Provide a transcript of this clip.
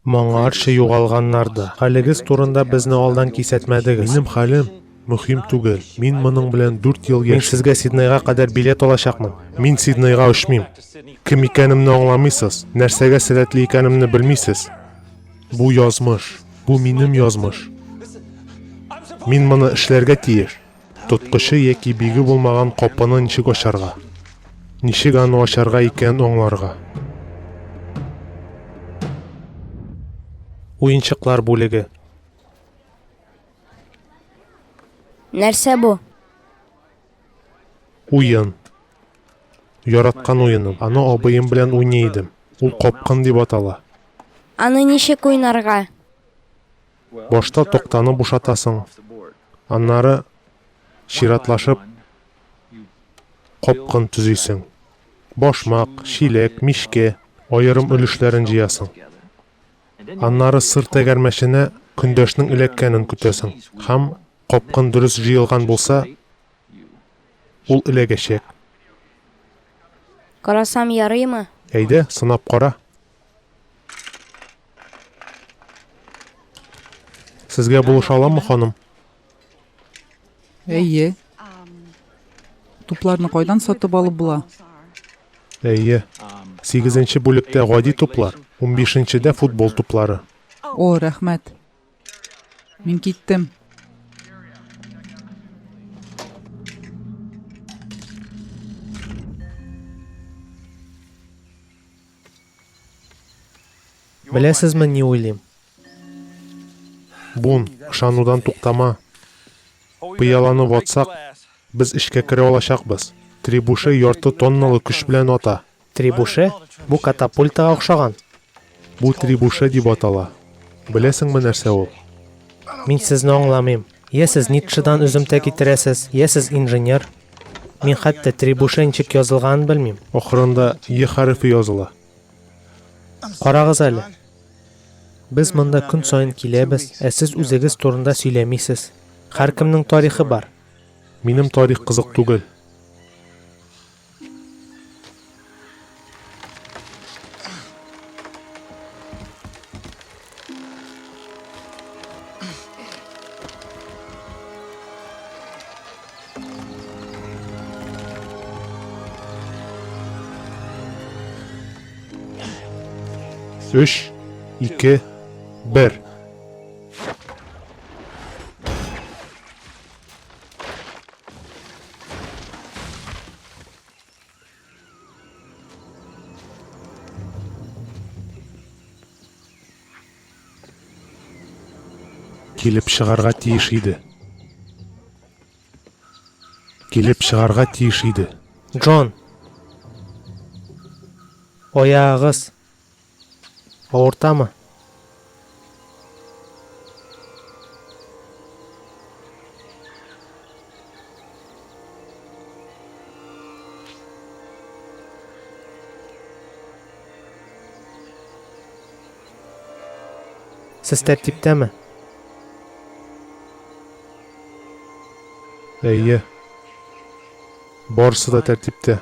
Моңарчы югалганнар да. Хәлегез турында безне алдан кисәтмәдегез. Минем хәлем мөһим түгел. Мин моның белән 4 ел Мин яшим. сезгә Сиднейга кадәр билет алачакмын. Мин Сиднейга очмыйм. Кем икәнемне аңламыйсыз, нәрсәгә сәләтле икәнемне белмисез. Бу язмыш. Бу минем язмыш. Мин моны эшләргә тиеш. Тоткычы яки биге булмаган капыны ничек ачарга? Ничек аны ачарга икәнен аңларга. Уенчыклар бүлеге. Нәрсә бу? Уен. Яраткан уеным. Аны абыем белән уйный идем. Ул капкын дип атала. Аны ничек уйнарга? Башта тактаны бушатасың, аннары чиратлашып капкын төзисең. Башмак, чиләк, мичкә, аерым өлешләрен җыясың. Аннары сыр тәгәрмәченә көндәшнең эләккәнен көтәсең һәм капкын дөрес җыелган булса, ул эләгәчәк. Карасам ярыймы? Әйдә, сынап кара. Сезгә булыша аламмы, ханым? Әйе. Тупларны кайдан сатып алып була? Әйе. Сигезенче бүлектә гади туплар, унбишенчедә футбол туплары. О, рәхмәт. Мин киттем. Беләсезме, ни уйлыйм? Бун, ышанудан туктама. Пыяланы ватсак, без эчкә керә алачакбыз. Трибуше ярты тонналы көч белән ата. Трибуше? Бу катапультага охшаган. Бу трибуше дип атала. Беләсеңме нәрсә ул? Мин сезне аңламыйм. Йә сез Ницшедан өземтә китерәсез, йә сез инженер. Мин хәтта трибуше ничек язылганын белмим. Ахырында Е хәрефе языла. Карагыз әле. Без монда көн саен киләбез, ә сез үзегез турында сөйләмисез. Һәркемнең тарихы бар. Минем тарих кызык түгел. Өч, ике, бер. Килеп чыгарга тиеш иде. Килеп чыгарга тиеш иде. Джон! Аягыгыз авыртамы? Сез тәртиптәме? Әйе. Барысы да тәртиптә.